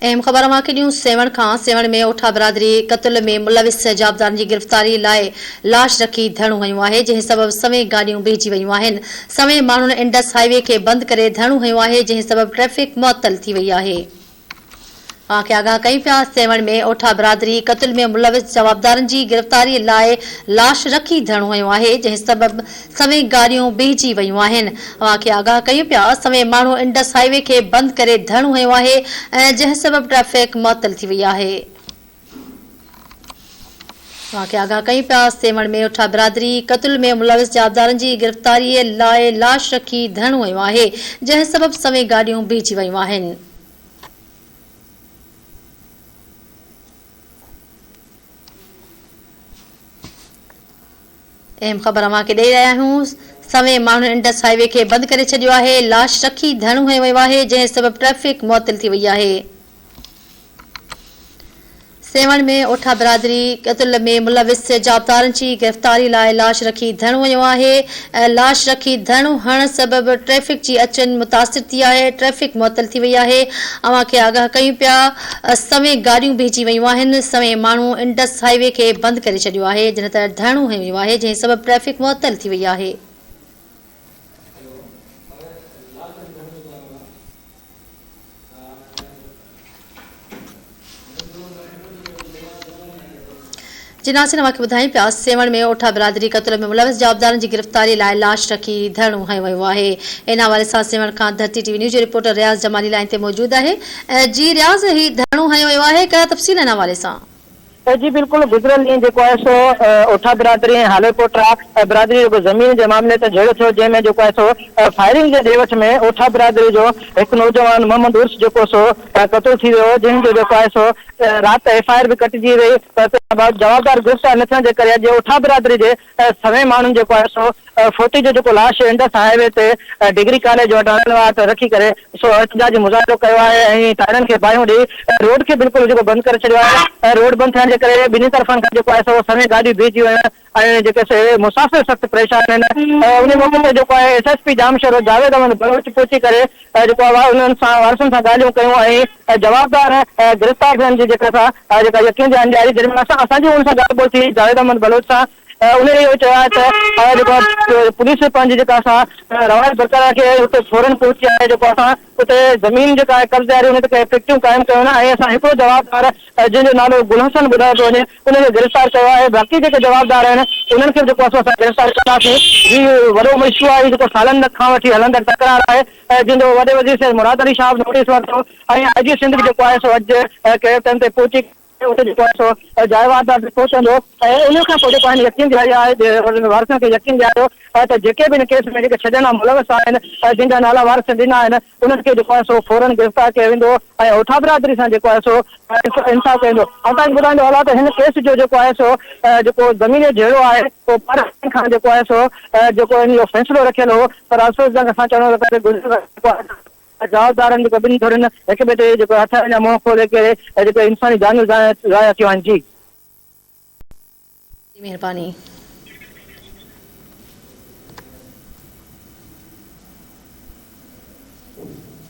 اهم خبر اوهان کي ڏيون سيوهڻ کان، سيوهڻ ۾ اوٺا برادري قتل ۾ ملوث جوابدارن جي گرفتاري لاء لاش رکي ڌرڻو هنيو آهي، جنهن سبب سوين گاڏيون بيهجي ويون آهن، سوين ماڻهن انڊس هاء وي کي بند ڪري ڌرڻو هنيو آهي، جنهن سبب ٽريفڪ معطل ٿي وئي آهي. اوهان کي آگاهه ڪيون پيا سيوهڻ ۾ اوٺا برادري قتل ۾ ملوث جوابدارن جي گرفتاري لاء لاش رکي ڌرڻو هنيو آهي، جنهن سبب سوين گاڏيون بيهجي ويون آهن. اوهان کي آگاهه ڪيون پيا سوين ماڻهو انڊس هاء وي کي بند ڪري ڌرڻو هنيو آهي ۽ جنهن سبب ٽريفڪ معطل ٿي وئي آهي. اوهان کي آگاهه ڪيون پيا سيوهڻ ۾ اٺا برادري قتل ۾ ملوث جوابدارن جي گرفتاري لاء لاش رکي ڌرڻو هنيو آهي جنهن سبب سوين گاڏيون بيهجي ويون آهن. اهم خبر اوهان کي ڏئي رهيا آهيون سوين ماڻهن انڊس هاء وي کي بند ڪري ڇڏيو آهي لاش رکي ڌرڻو هنيو ويو آهي جنهن سبب ٽريفڪ معطل ٿي وئي آهي سيوهڻ ۾ اوٺا برادري قتل ۾ ملوث جوابدارن جي گرفتاري لاء لاش رکي ڌرڻو هنيو آهي لاش رکي ڌرڻو هڻڻ سبب ٽريفڪ جي اچ وڃ متاثر ٿي آهي ٽريفڪ معطل ٿي وئي آهي اوهان کي آگاهه ڪيون پيا سوين گاڏيون بيهجي ويون آهن، سوين ماڻهو انڊس هاء وي کي بند ڪري ڇڏيو آهي، جڏهن ته ڌرڻو هنيو ويو آهي، جنهن سبب ٽريفڪ معطل ٿي وئي آهي. جي ناظرين اوهان کي ٻڌايون پيا سيوهڻ ۾ اوٺا برادري قتل ۾ ملوث جوابدارن جي گرفتاري لاء لاش رکي ڌرڻو هنيو ويو آهي ان حوالي سان سيوهڻ کان ڌرتي ٽي وي نيوز جو رپورٽر رياض جمالي لائين تي موجود آهي جي رياض هي ڌرڻو هنيو ويو آهي ڪهڙا تفصيل ان حوالي سان. جي بلڪل گذريل ڏينهن جيڪو آهي سو اوٺا برادري ۽ هالي پوٽا برادري جيڪو زمين جي معاملي تي جهيڙو ٿيو جنهن ۾ جيڪو آهي سو فائرنگ جي ڏي وٺ ۾ اوٺا برادري جو هڪ نوجوان محمد عرس جيڪو سو قتل ٿي ويو جنهن جو جيڪو آهي سو رات ايف I R به ڪٽجي وئي پر تنهن بعد جوابدار گرفتار نه ٿيڻ جي ڪري اڄ اوٺا برادري جي سوين ماڻهن جيڪو آهي سو فوتي جو جيڪو لاش انڊس هاء وي تي ڊگري ڪاليج وٽ اڻن واٽ رکي ڪري سو احتجاجي مظاهرو ڪيو آهي ۽ ٽائرن کي باهيون ڏئي روڊ کي بلڪل جيڪو بند ڪري ڇڏيو آهي ۽ روڊ بند ٿيڻ جي ڪري ٻنهي طرفن کان جيڪو آهي سو سوين گاڏيون بيهجي ويون ۽ جيڪي سي مسافر سخت پريشان آهن انهي موقعي تي جيڪو آهي S S P Jamshoro Javed Ahmed Baloch پهچي ڪري جيڪو آهي انهن سان وارثن سان ڳالهيون ڪيون ۽ جوابدار گرفتار ٿيڻ جي جيڪا سا جيڪا يقين ڏياري ڏياري جيڏي مهل اسان اسان جي ان سان ڳالهه ٻولهه ٿي جاويد احمد بلوچ سان انهي اهو چيو آهي ته جيڪو پوليس پنهنجي جيڪا سا روايت برقرار رکي اتي فورن پهچي آهي جيڪو اسان اتي زمين جيڪا آهي قبضي واري ان تي ڪي فيڪٽريون قائم ڪيون آهن ۽ اسان هڪڙو جوابدار جنهن جو نالو گل حسن ٻڌايو پيو وڃي ان کي گرفتار ڪيو آهي باقي جيڪي جوابدار آهن انهن کي به جيڪو آهي سو اسان گرفتار ڪنداسين هي وڏو اشو آهي جيڪو سالن کان وٺي هلندڙ تڪرار آهي جنهن جو وڏي وزير سيد مراد علي شاهه به نوٽيس ورتو ۽ آء جي سنڌ به جيڪو آهي سو اڄ ڪيف ٽائيم تي پهچي اتي جيڪو آهي سو جاء واردات تي پهچندو ۽ ان کان پوء جيڪو آهن يقين ڏياريو آهي وارثن کي يقين ڏياريو ته جيڪي به هن ڪيس ۾ جيڪي ڇهه ڄڻا ملوث آهن جن جا نالا وارثن ڏنا آهن انهن کي جيڪو آهي سو فورن گرفتار ڪيو ويندو ۽ اوٺا برادري سان جيڪو آهي سو انصاف ڪيو ويندو. آئون توهان کي ٻڌائيندو هلان ته هن ڪيس جو جيڪو آهي سو جيڪو زمين جو جهيڙو آهي اهو 12 ڏينهن کان جيڪو آهي سو جيڪو ان جو فيصلو رکيل هو پر افسوس جنگ سان چوڻو ٿو پئي ته گذريل جيڪو آهي جوابدارن جيڪو ٻنهي ڌرين هڪ ٻئي تي جيڪو هٿيارن جا منهن کولي ڪري جيڪو انساني جانيون ضايع ٿيون آهن جي. مهرباني.